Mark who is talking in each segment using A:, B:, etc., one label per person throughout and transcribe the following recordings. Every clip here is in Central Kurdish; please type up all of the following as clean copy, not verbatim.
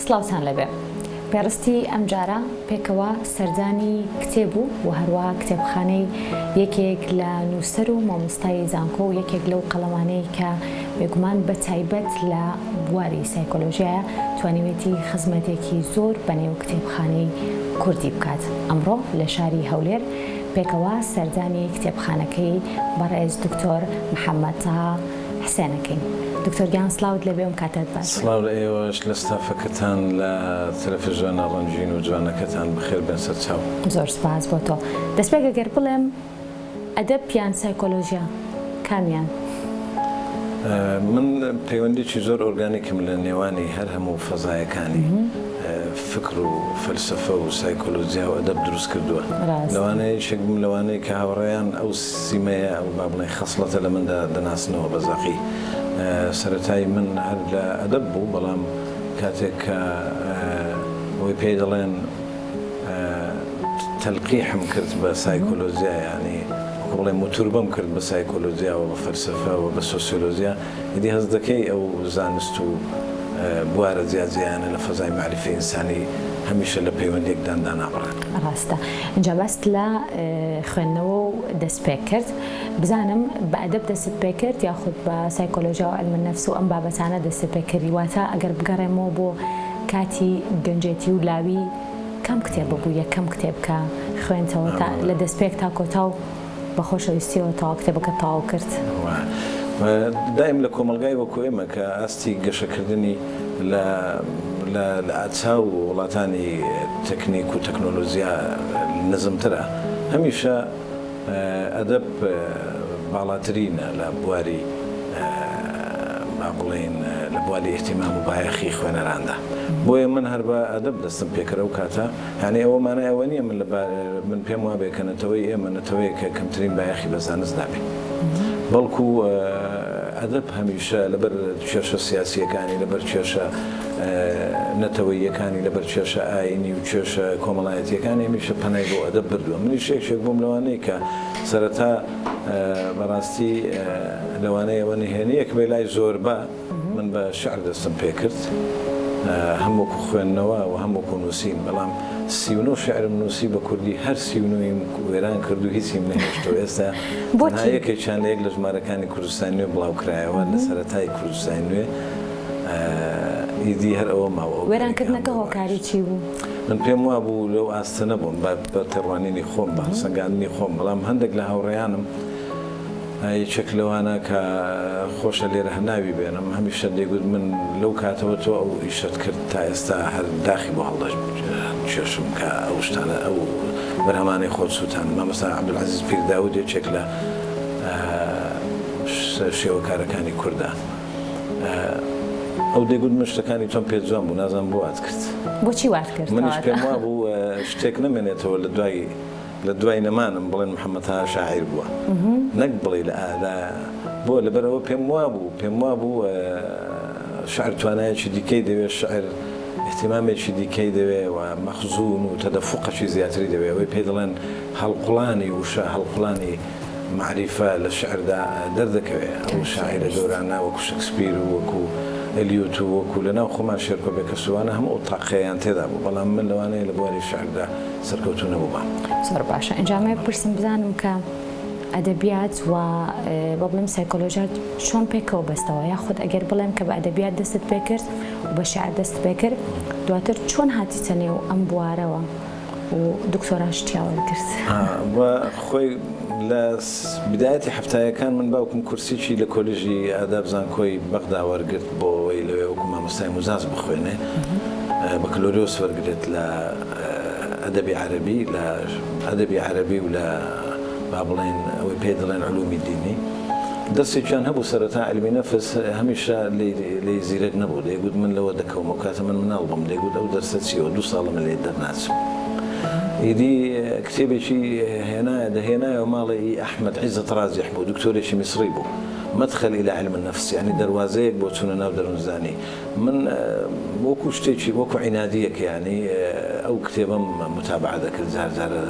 A: سڵاوتان لێبێ. پێڕستی ئەمجارە پێکەوە سەردانی کتێب و و هەروەها کتێبخانەی یەکێک لە نووسەر و مامۆستای زانکۆ و یەکێک لەو قەڵەمانەی کە بێگومان بە تایبەت لە بواری سایکۆلۆژیایە توانیوێتی خزمەتێکی زۆر بە نێو کتێبخانەی کوردی بکات. ئەمڕۆ لە شاری هەولێر پێکەوە سەردانی کتێبخانەکەی بەڕێز دکتۆر محەمەد تەها حسێن ئەکەین. دکتۆر گیان سڵاوت لێبێ ئەم کاتەت باش.
B: سڵاو لە ئێوەش لە ستافەکەتان لە تەلەفزیۆنە ڕەنگین و جوانەکەتان بەخێر بێن سەرچاو.
A: زۆر سوپاس بۆ تۆ. دەستپێک ئەگەر بڵێم ئەدەب یان سایکۆلۆژیا کامیان؟
B: من پەیوەندیی زۆر ئۆرگانیکم لە نێوانی هەر هەموو فەزایەکانی فکر و فەلسەفە و سایکۆلۆجیا و ئەدەب دروست کردووە. لەوانەیە یەکێک بم لەوانەی کە هاوڕێیان ئەو سیمەیە ئەو با بڵێین خەسڵەتە لە مندا دەناسنەوە بە زەقی. سەرەتای من هەر لە ئەدەب بوو، بەڵام کاتێک کە ئەوەی پێی دەڵێن تەلقیحم کرد بە سایکۆلۆجیا یانی وەکو بڵێم موتوربەم کرد بە سایکۆلۆجیاوە بە فەلسەفەوە بە سۆسیۆلۆجیا ئیدی هەست دەکەی ئەو زانست و بوارە جیاجیایانە لە فەزای مەعریفەی ئینسانی هەمیشە لە پەیوەندیەکدان دانابڕێن.
A: ڕاستە. ئینجا باست لە خوێندنەوە و دەستپێک کرد. بزانم بە ئەدەب دەستت پێکرد یاخود بە سایکۆلۆژیا و علم النفس و ئەم بابەتانە دەستت پێکرد؟ واتە ئەگەر بگەڕێمەوە بۆ کاتی گەنجێتی و لاوی کام کتێبە بوو یەکەم کتێب کە خوێندتەوە تا لە دەستپێک تا کۆتا و بە خۆشەویستیەوە تەواو کتێبەکەت تەواو کرد؟
B: دایم لە کۆمەڵگای وەکو ئێمە کە ئاستی گەشەکردنی لە لە چاو وڵاتانی تەکنیک و تەکنۆلۆجیا نزمترە هەمیشە ئەدەب باڵاترینە لە بواری با بڵێین لە بواری ئیهتیمام و بایەخی خوێنەراندا. بۆیە من هەر بە ئەدەب دەستم پێکرد ئەو کاتە. یانی ئەوە مانای ئەوە نییە من لە من پێم وابێ کە نەتەوەی ئێمە نەتەوەیەکە کەمترین بایەخی بە زانست دابێ. بەڵکو ئەدەب هەمیشە لەبەر کێشە سیاسییەکانی، لەبەر کێشە نەتەوەییەکانی، لەبەر کێشە ئایینی و کێشە کۆمەڵایەتییەکانی هەمیشە پەنای بۆ ئەدەب بردووە. منیش یەکێک بووم لەوانەی کە سەرەتا بەڕاستی لەوانەیە ئەوە نهێنییەک بێ لای زۆربە، من بە شیعر دەستم پێ کرد، هەم وەکوو خوێندنەوە و هەم وەکوو نووسین، بەڵام 39 شیعرم نووسی بە کوردی، هەر 39یم وێران کرد و هیچیم نەهێشتەوە، ئێستا تەنها یەکێکیان لە یەک لە ژمارەکانی کوردستانی نوێ بڵاو کرایەوە، لە سەرەتای کوردستانی نوێ، ئیدی هەر ئەوە ماوە.
A: وێرانکردنەکە هۆکاری چی بوو؟
B: من پێم وابوو لەو ئاستە نەبووم، بە تێڕوانینی خۆم، بە هەڵسەنگاندنی خۆم، بەڵام هەندێک لە هاوڕێیانم، یەکێک لەوانە کە خۆشە لێرە هەر ناوی بێنم، هەمیشە دەیگوت من لەو کاتەوە تۆ ئەو ئیشەت کرد تا ئێستا هەر داخی بۆ هەڵدەکێشم کە ئەو شتانە ئەو بەرهەمانەی خۆت سووتاند. مامۆستا عەبدولعەزیز پیرداود یەکێک لە شێوەکارەکانی کوردە. ئەو دەیگوت من شتەکانی تۆم پێ جوان بوو نازانم بۆ وات کرد.
A: بۆچی وات کرد؟
B: منیش پێم وابوو شتێک نەمێنێتەوە لە دوای لە دوای نەمانم بڵێن محەمەد تەها شاعیر بووە نەک بڵێی لە ئا بۆ لەبەر ئەوە پێم وابوو پێم وابوو شعر توانایەکی دیکەی دەوێ شعر ئیهتیمامێکی دیکەی دەوێ و مەخزوون و تەدەفوقەکی زیاتری دەوێ ئەوەی پێی دەڵێن هەڵقوڵانی وشە هەڵقوڵانی مەعریفە لە شعردا دەردەکەوێ ئەو شاعیرە گەورانە وەکو شکسپیر و وەکو ئەلیوت و وەکو لەناو خۆمان شێرکۆ بێکەس و وانە هەموو ئەو تاقەیان تێدا بوو بەڵام من لەوانەیە لە بواری شعردا سەرکەوتوو نەبووبام.
A: زۆر باشە ئینجا ئەمەوێ بپرسم بزانم کە ئەدەبیات و با بڵێم سایکۆلۆژیا چۆن پێکەوە بەستەوە یاخود ئەگەر بڵێم کە بە ئەدەبیات دەستت پێکرد و بە شیعر دەستت پێکرد دواتر چۆن هاتیتە نێو ئەم بوارەوە و دکتۆراش تیا وەرگرت؟
B: و خۆی لە بدایەتی حەفتایەکان من باوکم کورسیی لە کۆلیژی ئاداب زانکۆی بەغدا وەرگرت بۆ ئەوەی لەوێ وەکو مامۆستای موجاز بخوێنێ بەکلۆریۆس وەرگرێت لە ئەدەبی عەرەبی لە ئەدەبی عەرەبی و لە با بڵێین ئەوەی پێی دەڵێن علومی دینی دەرسێکیان هەبوو سەرەتا علمی نەفس هەمیشە لێی زیرەک نەبوو دەیگوت من لەوە دەکەوم ئەو کاتە من مناڵ بووم دەیگوت ئەو دەرسە چییە دوو ساڵە من لێی دەرناچم ئیدی کتێبێکی هێنایە دەهێنایەوە ماڵێ ئی ئەحمەد عیزەت ڕازیح بوو دکتۆرێکی میسڕی بوو مدخل الى علم النفس یعنی دەروازەیەک بۆ چوونە ناو دەروونزانی من وەکو شتێکی وەکو عینادیەک یانی ئەو کتێبەم متابعە دەکرد جار جارە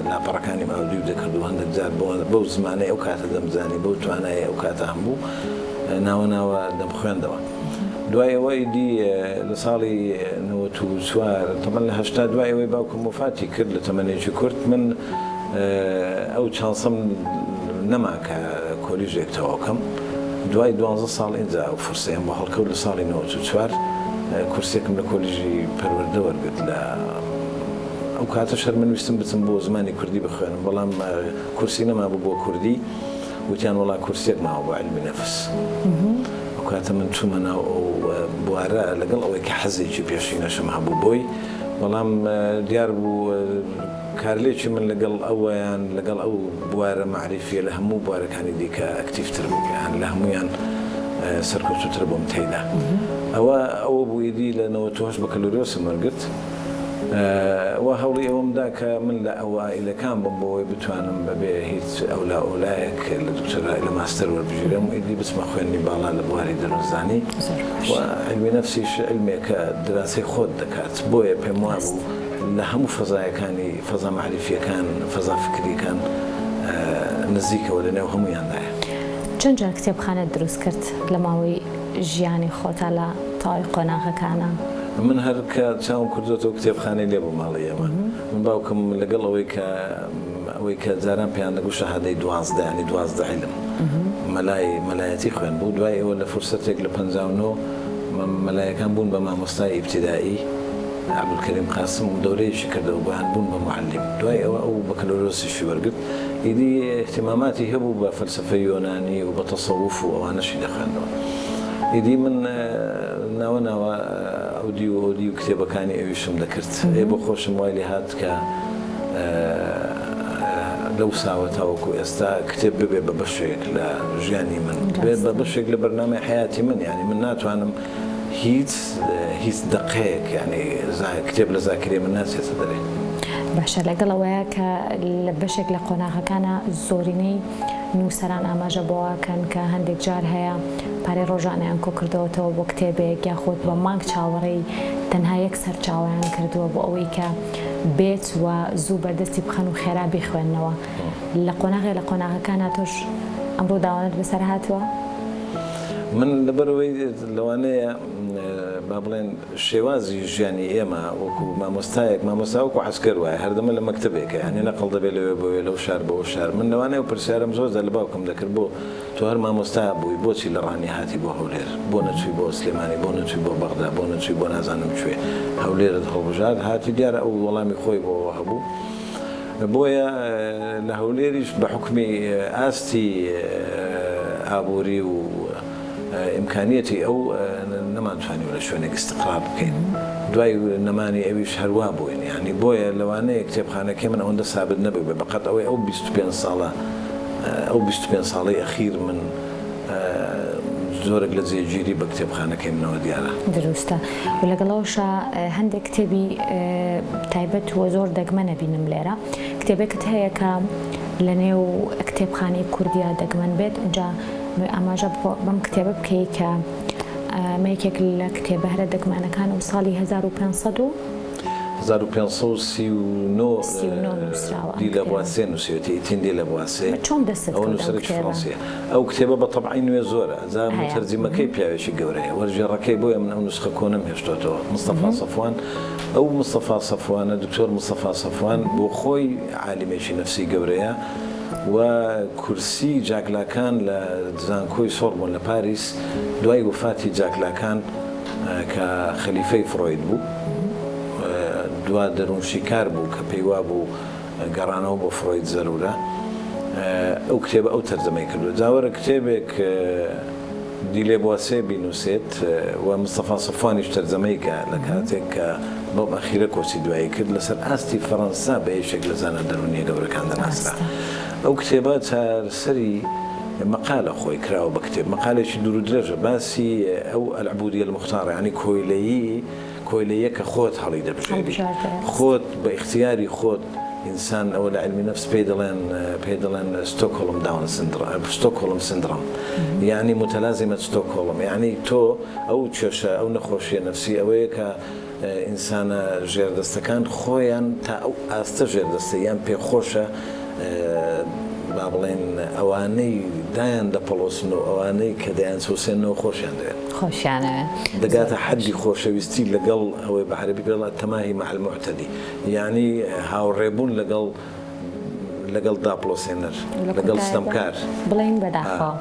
B: لاپەڕەکانیم ئاودیو دەکرد و هەندێک جار بەو زمانەی ئەو کاتە دەمزانی بەو توانایەی ئەو کاتە هەمبوو ناوە ناوە دەمخوێندەوە. دوای ئەوە ئیدی لە ساڵی 94 تەمەن لە 80 دوای ئەوەی باوکم وەفاتی کرد لە تەمەنێکی کورت من ئەو چانسەم نەما کە کۆلیژێک تەواو کەم. دوای دوانزە ساڵ ئینجا ئەو فرسەیەم بۆ هەڵکەوت لە ساڵی 94 کورسێکم لە کۆلیژی پەروەردە وەرگرت لە ئەو کاتەش هەر من ویستم بچم بۆ زمانی کوردی بخوێنم بەڵام کورسی نەمابوو بۆ کوردی وتیان وەڵا کورسیەک ماوە بۆ عیلمی نەفس ئەو کاتە من چوومە ناو ئەو بوارە لەگەڵ ئەوەی کە حەزێکی پێشینەشم هەبوو بۆی بەڵام دیار بوو کارلێکی من لەگەڵ ئەویان لەگەڵ ئەو بوارە مەعریفیە لە هەموو بوارەکانی دیکە ئەکتیڤتر بوو یان لە هەموویان سەرکەوتووتر بووم تێیدا ئەوە ئەوە بوو ئیدی لە 98 بەکەلۆریۆسم وەرگرت و هەوڵی ئەوەم دا کە من لە ئەوائیلەکان بم بۆ ئەوەی بتوانم بەبێ هیچ ئەولا ئەولایەک لە دکتۆرا لە ماستەر وەربگیرێم و ئیدی بچمە خوێندنی باڵا لە بواری دەروونزانی و عیلمی نەفسیش عیلمێکە دراسەی خۆت دەکات بۆیە پێم وابوو لە هەموو فەزایەکانی فەزا مەعریفییەکان فەزا فکرییەکان نزیکەوە لە نێو هەموویاندایە.
A: چەند جار کتێبخانەت دروست کرد لە ماوەی ژیانی خۆتا لە تەواوی قۆناغەکانا؟
B: من هەر کە چاوم کردۆتەوە کتێبخانەی لێ بوو ماڵی ئێمە. من باوکم لەگەڵ ئەوەی کە ئەوەی کە جاران پێیان دەگوت شەهادەی 12 یانی 12 عیلم مەلای مەلایەتی خوێن بوو دوای ئەوە لە فرسەتێک لە 59 مەلایەکان بوون بە مامۆستای ئیبتیدائی عەبدولکەریم قاسم دەورەیەکی کردەوە بۆیان بوون بە موعەلیم دوای ئەوە ئەو بەکەلۆریۆسیشی وەرگرت ئیدی ئیهتیماماتی هەبوو بە فەلسەفەی یۆنانی و بە تەسەوف و ئەوانەشی دەخوێندەوە. ئیدی من ناوە ناوە ئەو دیو و ئەو دیو کتێبەکانی ئەویشم دەکرد. ئێ بۆ خۆشم وای لێ هات کە لەو ساوە تاوەکو ئێستا کتێب ببێ بە بەشێک لە ژیانی من، ببێ بە بەشێک لە بەرنامەی حەیاتی من. یانی من ناتوانم هیچ هیچ دەقەیەک یانی کتێب لە زاکیرەی من ناچێتە دەرێ.
A: باشە لەگەڵ ئەوەیا کە لە بەشێک لە قۆناغەکانا زۆرینەی نووسەران ئاماژە بەوە ئەکەن کە هەندێک جار هەیە پارەی ڕۆژانەیان کۆکردەوەتەوە بۆ کتێبێک یاخود بە مانگ چاوەڕێی تەنها یەک سەرچاوەیان کردووە بۆ ئەوەی کە بێت و زوو بەردەستی بخەن و خێرا بیخوێننەوە لە قۆناغێ لە قۆناغەکانا تۆش ئەم ڕووداوانەت بەسەر هاتووە؟
B: من لەبەرئەوەی لەوانەیە با بڵێن شێوازی ژیانی ئێمە وەکو مامۆستایەک، مامۆستا وەکو عەسکەر وایە هەردەمە لە مەکتەبێکە یانی نەقڵ دەبێت لەوێ بۆ وێ لەو شار بۆ ئەو شار، من لەوانەیە ئەو پرسیارەم زۆر جار لە باوکم دەکرد بۆ تۆ هەر مامۆستا بووی بۆچی لە ڕانیە هاتی بۆ هەولێر بۆ نەچووی بۆ سلێمانی بۆ نەچووی بۆ بەغدا بۆ نەچووی بۆ نازانم کوێ هەولێرت هەڵبژارد هاتی دیارە ئەو وەڵامی خۆی بۆ ئەوە هەبوو بۆیە لە هەولێریش بە حوکمی ئاستی ئابووری و ئیمکانیەتی ئەو نەمانتوانیوە لە شوێنێک ئیستقرار بکەین دوای نەمانی ئەویش هەر وا بووین یانی بۆیە لەوانەیە کتێبخانەکەی من ئەوەندە سابت نەبووبێ بەقەد ئەوەی ئەو 25 ساڵە ئەو 25 ساڵەی ئەخیر من زۆرێک لە جێگیری بە کتێبخانەکەی منەوە دیارە.
A: دروستە و لەگەڵ ئەوەشا هەندێک کتێبی تایبەت و زۆر دەگمەن ئەبینم لێرە کتێبێکت هەیە کە لەنێو کتێبخانەی کوردیا دەگمەن بێت ئینجا ئاماژە بەم کتێبە بکەی کە ئەمە یەکێک لە کتێبە هەرە دەگمەنەکانە و ساڵی 1500 و
B: 1539
A: نووسراوە
B: دی لە بواسێ نووسیوێتی ئیتین دی لە بواسێ
A: چۆن دەستت
B: ئەوە
A: کەوت ئەم
B: نووسەرێکی
A: کتێبە؟
B: فڕەنسییە ئەو کتێبە بە تەبعی نوێ زۆرە جا
A: هەیە
B: موتەرجیمەکەی پیاوێکی گەورەیە وەرگێڕەکەی بۆیە من ئەو نوسخە کۆنەم هێشتۆتەوە مستەفا سەفوان ئەو مستەفا سەفوانە دکتۆر مستەفا سەفوان بۆ خۆی عالیمێکی نەفسی گەورەیە و کورسی جاک لاکان لە زانکۆی سۆربۆن لە پاریس دوای وەفاتی جاک لاکان کە خەلیفەی فرۆید بوو دوا دەروونشیکار بوو کە پێی وابوو گەڕانەوە بۆ فرۆید زەرورە ئەو کتێبە ئەو تەرجەمەی کردووە جا وەرە کتێبێک دیلێبواسێ بینووسێت و مستەفا سەفوانیش تەرجەمەی کە لە کاتێک کە بەم ئەخیرە کۆچی دوایی کرد لەسەر ئاستی فەرەنسا بە یەکێک لە زانا دەروونییە گەورەکان دەناسرا ئەو کتێبە چارەسەری مەقالە خۆی کراوە بە کتێب مەقالێکی دوورودرێژە باسی ئەو العبودیە المختارە یانی کۆیلەیی کۆیلەیە کە خۆت هەڵی دەبژێری خۆت بە ئیختیاری خۆت ئینسان ئەوە لە عیلمی نەفس پێی دەڵێن پێی دەڵێن ستۆکهۆڵم داون سندرم ستۆکهۆڵم سندرم یعنی متلازمە ستۆکهۆڵم یعنی تۆ ئەو کێشە ئەو نەخۆشیە نەفسی ئەوەیە کە ئینسانە ژێردەستەکان خۆیان تا ئەو ئاستە ژێردەستەیان پێ خۆشە با بڵێن ئەوانەی. دایان دەپەڵۆسن و ئەوانەی کە دەیانچەوسێننەوە خۆشیان دەوێن.
A: خۆشیانەوێن.
B: دەگاتە حەدی خۆشەویستی لەگەڵ ئەوەی بە عەرەبی پێ دەڵێن التماهی مع المعتدی یانی هاوڕێبوون لەگەڵ لەگەڵ داپڵۆسێنەر،
A: لە
B: لەگەڵ
A: کۆتایدا
B: ستەمکار.
A: بڵێین بەداخەوە.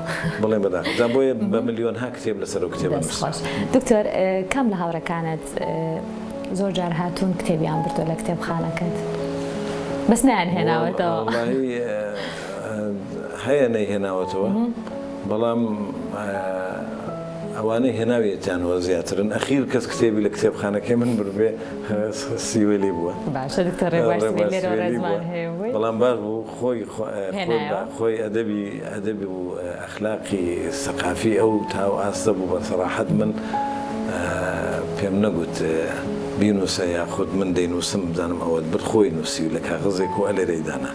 B: بڵێین بەداخەوە. جا بۆیە بە ملیۆنها کتێب لەسەر ئەو کتێبە
A: دەست
B: نووسراوە.
A: خۆش. دکتۆر کام لە هاوڕێکانت زۆر جار هاتوون کتێبیان بردووە لە کتێبخانەکەت بەس نەیان هێناوەتەوە؟
B: وەڵاهی هەیە نەیهێناوەتەوە بەڵام ئەوانەی هێناویەتیانەوە زیاترن. ئەخیر کەس کتێبی لە کتێبخانەکەی من بردبێ سیوەیلی بووە.
A: باشە دکتۆر ڕێبوار
B: ڕێبوار
A: سوێلی لێرەوە
B: سوێلی
A: ڕێزمان
B: بووە
A: هەیە بۆی.
B: بەڵام باش بوو خۆی خۆی
A: هێنایەوە.
B: خۆی ئەدەبی ئەدەبی و ئەخلاقی سەقافی ئەو تا ئەو ئاستە بوو بە سەراحەت من پێم نەگوت بینووسە یاخود من دەینووسم بزانم ئەوەت برد خۆی نووسی و لە کاغەزێک و ئەلێرەی دانا.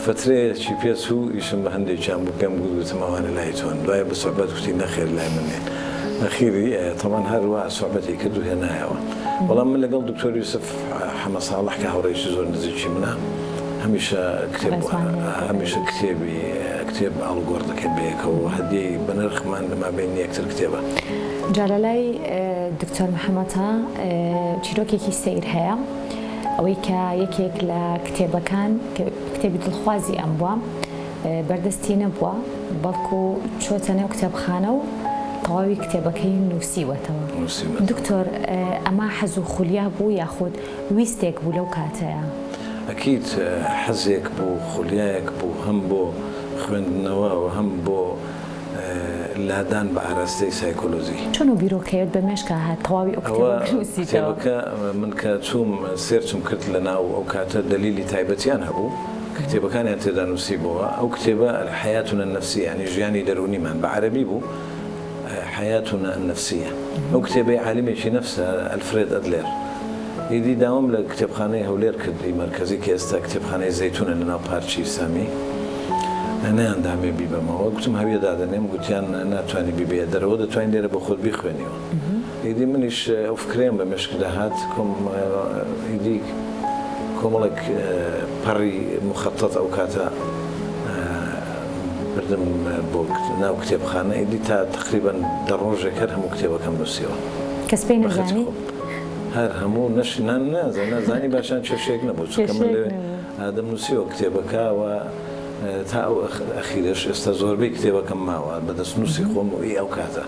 B: فەترەیەکی پێ چوو ئیشم بە هەندێکیان بوو پێم گوت گوتم ئەوانە لای تۆن دوایە بە سوعبەت گوتی نەخێر لای من نین ئەخیری تەبعەن هەر وا سوعبەتی کرد و هێنایەوە بەڵام من لەگەڵ دکتۆر یوسف حەمە ساڵح کە هاوڕێیەکی زۆر نزیکی منە هەمیشە کتێب
A: ڕێزمان هەیە بۆ
B: هەمیشە کتێبی کتێب ئاڵوگۆڕ دەکەین بەیەکەوە و هەدیەی بەنرخمان لە مابەینی یەکتر کتێبە.
A: جا لەلای دکتۆر محەمەد تا چیرۆکێکی سەیر هەیە. ئەوەی کە یەکێک لە کتێبەکان کە کتێبی دڵخوازی ئەم بووە بەردەستی نەبووە بەڵکو چۆتە نێو کتێبخانە و تەواوی کتێبەکەی نووسیوەتەوە. دکتۆر ئەمە حەز و خولیا بوو یاخود ویستێک بوو لەو کاتەیا؟
B: ئەکید حەزێک بوو خولیایەک بوو هەم بۆ خوێندنەوە و هەم بۆ لادان بە ئاراستەی سایکۆلۆجی.
A: چۆن ئەو بیرۆکەیەت بە مێشکا هات تەواوی ئەو
B: ئەوە
A: کتێبە بنووسیتەوە؟
B: کتێبەکە من کە چووم search م کرد لە ناو ئەو کاتە دەلیلی تایبەتیان هەبوو کە کتێبەکانیان تێدا نووسیبۆوە ئەو کتێبە حیاتنا النفسیە یانی ژیانی دەروونیمان بە عەرەبی بوو حیاتنا النفسیە ئەو کتێبەی عالمێکی نەفسە ئەلفرێد ئەدلێر ئیدی داوام لە کتێبخانەی هەولێر کرد ئی مەرکەزی کە ئێستا کتێبخانەی زەیتونە لە ناو پارکی سامی نەیاندامێ بیبەمەوە گوتم هەویە دادەنێم گوتیان ناتوانی بیبەیە دەرەوە دەتوانی لێرە بۆ خۆت بیخوێنیەوە ئیدی منیش ئەو فکرەیەم بە مێشکدا هات کۆم ئیدی کۆمەڵێک پەڕی موخەتەت ئەو کاتە بردم بۆ ناو کتێبخانە ئیدی تا تەقریبەن دە ڕۆژێک هەر هەموو کتێبەکەم نووسیەوە.
A: کەس پێی
B: بە خەتی
A: نەزانی؟
B: خۆم. هەر هەموو نەش نا نازانم نازانی باشان کێشەیەک نەبوو چونکە من
A: کێشەیەک
B: لەوێ
A: نەبوو.
B: ئادەم نووسیوە کتێبەکە و تا ئەو ئەخیرەش ئێستا زۆربەی کتێبەکەم ماوە بە دەستنووسی خۆم و ئی ئەو کاتە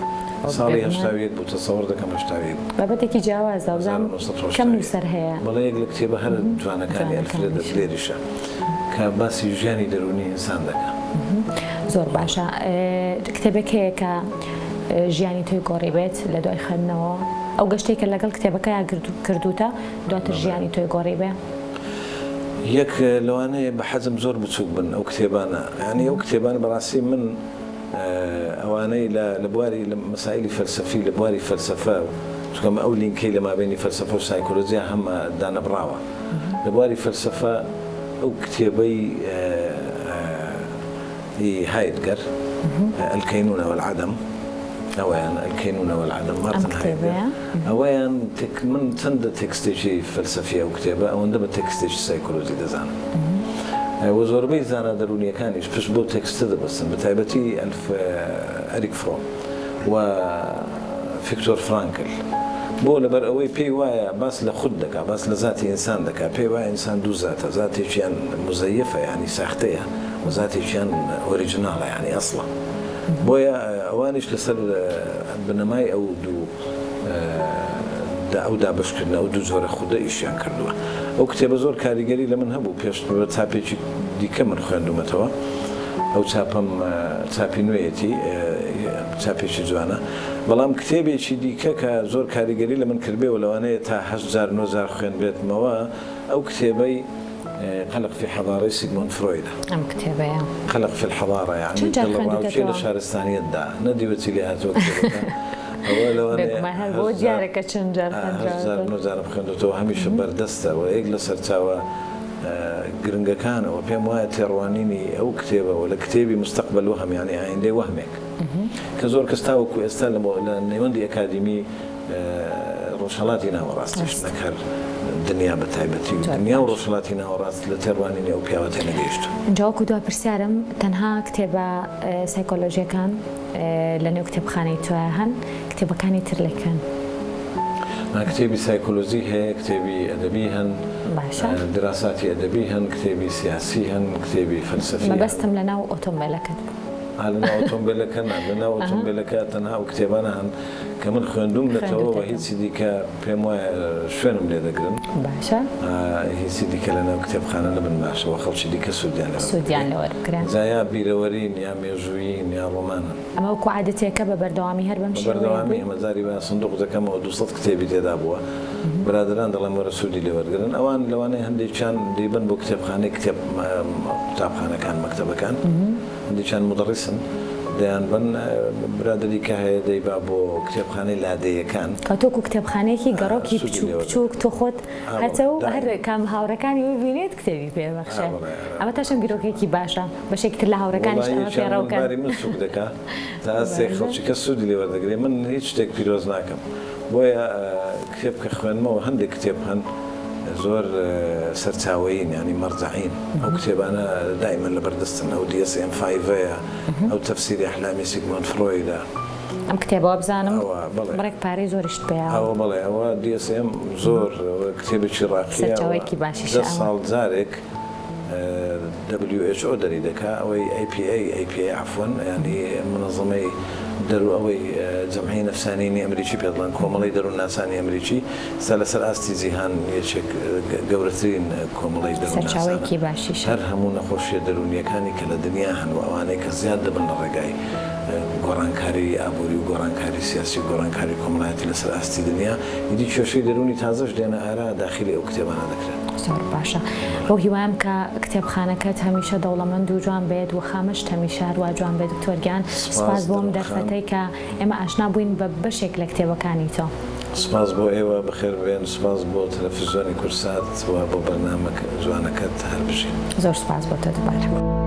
B: ساڵی 81 بوو تەسەوڕ دەکەم 81 بوو.
A: بابەتێکی جیاوازە وابزانم کەم
B: 1981
A: نووسەر هەیە.
B: بەڵێ یەک لە کتێبە هەرە جوانەکانی ئەلفرێد
A: جوانەکانیشە.
B: ئەدلێریشە کە باسی ژیانی دەروونی ئینسان دەکا.
A: زۆر باشە کتێبێک هەیە کە ژیانی تۆی گۆڕیبێت لە دوای خوێندنەوە ئەو گەشتەی کە لەگەڵ کتێبەکەیا کردووتە دواتر ژیانی تۆی گۆڕیبێ؟
B: یەک لەوانەیە بە حەجم زۆر بچووک بن ئەو کتێبانە یانی ئەو کتێبانە بەڕاستی من ئەوانەی لە لە بواری لە مەسایلی فەلسەفی لە بواری فەلسەفە چونکە ئەو لینکەی لە مابەینی فەلسەفە و سایکۆلۆجیا هەمە دانەبڕاوە لە بواری فەلسەفە ئەو کتێبەی ی هایدگەر، الکینونە والعدم، ئەوەیان، الکینونە والعدم،
A: ئەم
B: مارتن هایدگەر،
A: کتێبەیە؟
B: ئەوەیان تێک من چەندە تێکستێکی فەلسەفیە ئەو کتێبە ئەوەندە بە تێکستێکی سایکۆلۆجی دەزانم و زۆربەی زانا دەروونییەکانیش پشت بەو تێکستە دەبەستن بە تایبەتی ئەلف ئەریک فرۆم و فیکتۆر فرانکل بۆ؟ لەبەر ئەوەی پێی وایە باس لە خود دەکا، باس لە زاتی ئینسان دەکا، پێی وایە ئینسان دوو زاتە، زاتێکیان موزەیەفە یانی ساختەیە و زاتێکیان ئۆریجناڵە یانی ئەسڵە. بۆیە ئەوانیش لەسەر بنەمای ئەو دوو ئەو دابەشکردنە، ئەو دوو جۆرە خودە ئیشیان کردووە. ئەو کتێبە زۆر کاریگەری لە من هەبوو، پێش بە چاپێکی دیکە من خوێندوومەتەوە، ئەو چاپەم چاپی نوێیەتی، چاپێکی جوانە. بەڵام کتێبێکی دیکە کە زۆر کاریگەری لە من کردبێ و لەوانەیە تا هەشت جار نۆ جار خوێندبێتمەوە ئەو کتێبەی قلق فی حضارەی سیگمۆند فرۆیدە.
A: ئەم کتێبەیە.
B: قلق فی الحضارە یانی
A: چەند جار
B: دڵەڕاوکێ لە
A: خوێندووتەتەوە؟
B: شارستانیەتدا نەدیوە چی لێ هاتووە کتێبەکە ئەوە لەوانەیە
A: بێگومان هەر بۆ
B: هەشت جار
A: دیارە کە چەند جار
B: هەشت جار
A: خوێندراوەتەوە.
B: نۆ جارم خوێندووتەوە هەمیشە بەردەستە و یەک لە سەرچاوە گرنگەکانەوە پێم وایە تێڕوانینی ئەو کتێبە و لە کتێبی مستقبل وهم یانی ئایندەی وەهمێک کە زۆر کەس تاوەکو ئێستا لە نێوەندی ئەکادیمی. ڕۆژهەڵاتی ناوەڕاستیش نەک هەر دنیا بە تایبەتی و دنیا و ڕۆژهەڵاتی ناوەڕاست لە تێڕوانینی ئەو پیاوە تێنەگەیشتوون.
A: ئینجا وەکو دوا پرسیارم تەنها کتێبە سایکۆلۆژیەکان لە نێو کتێبخانەی تۆیا هەن کتێبەکانی تر لە کوێن؟
B: نا کتێبی سایکۆلۆژی هەیە کتێبی ئەدەبی هەن
A: باشە.
B: دراساتی ئەدەبی هەن کتێبی سیاسی هەن کتێبی فەلسەفی هەن.
A: مەبەستم لە ناو ئۆتۆمبێلەکەت بوو.
B: ئا لە ناو ئۆتۆمبێلەکە نا لە ناو ئۆتۆمبێلەکە تەنها ئەو کتێبانە هەن کە من خوێندوومنەتەوە و هیچی دیکە پێم وایە شوێنم لێ دەگرن.
A: باشە.
B: هیچی دیکە لە ناو کتێبخانە نەبن باشە و خەڵکی دیکە سوودیان لێ وەربگرێ.
A: سوودیان لێ وەربگرن.
B: جا یا بیرەوەرین یا مێژوویین یا ڕۆمانن.
A: ئەمە وەکوو عادەتێکە بە بەردەوامی هەر بەم
B: بە
A: شێوەیە
B: بەردەوامی
A: بوو؟
B: ئەمە جاری وایە سندوق دەکەمەوە 200 کتێبی تێدا بووە. برادەران دەڵێم وەرە سوودی لێ وەرگرن. ئەوان لەوانەیە هەندێکیان دەیبەن بۆ کتێبخانەی کتێب قوتابخانەکان مەکتەبەکان. هەندێکیان مودەڕیسن دەیانبەن، برادەری کە هەیە دەیبا بۆ کتێبخانەی لادێیەکان.
A: کەوتە وەکو کتێبخانەیەکی گەڕۆکی بچووک بچووک تۆ خۆت هەتە و هەر کام هاوڕێکانی ببینێت کتێبی پێ بەخشێ. ئەمە تا چەند بیرۆکەیەکی باشە بەشێکی تر لە هاوڕێکانیشت
B: وەڵا
A: ئەمە
B: یەکیان
A: پەیڕەو
B: من
A: کەن.
B: باری من سووک دەکا تا ئاستێک خەڵکی کەس سوودی لێ وەردەگرێ من هیچ شتێک پیرۆز ناکەم بۆیە کتێب کە خوێندمەوە هەندێک کتێب هەن زۆر سەرچاوەیین یانی مەرجەعین ئەو کتێبانە دائیمەن لەبەر دەستن ئەو دی ئێس ئێم فایڤەیە ئەو تەفسیری ئەحلامی سیگمۆند فرۆیدە.
A: ئەم کتێبە وابزانم
B: ئەوە بەڵێ.
A: بڕێک پارەی زۆریشت پێیاوە.
B: ئەوە بەڵێ ئەوە دی ئێس ئێم زۆر کتێبێکی ڕاقییە و
A: سەرچاوەیەکی باشیشە
B: دە
A: ئەوە.
B: ساڵ جارێک WHO دەری دەکا ئەوەی APA APA عەفوەن یانی مونەزەمەی دەرو ئەوەی جەمعیەی نەفسانیینی ئەمریکی پێ دەڵێن کۆمەڵەی دەروونناسانی ئەمریکی ئێستا لەسەر ئاستی جیهان یەکێک گەورەترین کۆمەڵەی دەروونناسانە
A: سەرچاوەیەکی باشیشە.
B: هەر هەموو نەخۆشیە دەروونیەکانی کە لە دنیا هەن و ئەوانەی کە زیاد دەبن لە ڕێگای گۆڕانکاری ئابووری و گۆڕانکاری سیاسی و گۆڕانکاری کۆمەڵایەتی لەسەر ئاستی دنیا ئیدی کێشەی دەروونی تازەش دێنە ئارا داخیلی ئەو کتێبانە دەکرێن.
A: زۆر باشە بەو هیوایەم کە کتێبخانەکەت هەمیشە دەوڵەمەند و جوان بێت و خامەشت هەمیشە هەروا جوان بێت دکتۆر گیان
B: سپاس
A: سپاس بۆ ئەم
B: دەروون خان.
A: دەرفەتەی کە ئێمە ئاشنا بووین بە بەشێک لە کتێبەکانی تۆ.
B: سپاس بۆ ئێوە بەخێر بێن سپاس بۆ تەلەفزیۆنی کوردسات و بۆ بەرنامە جوانەکەت هەر بژین.
A: زۆر سپاس بۆ تۆ دووبارە.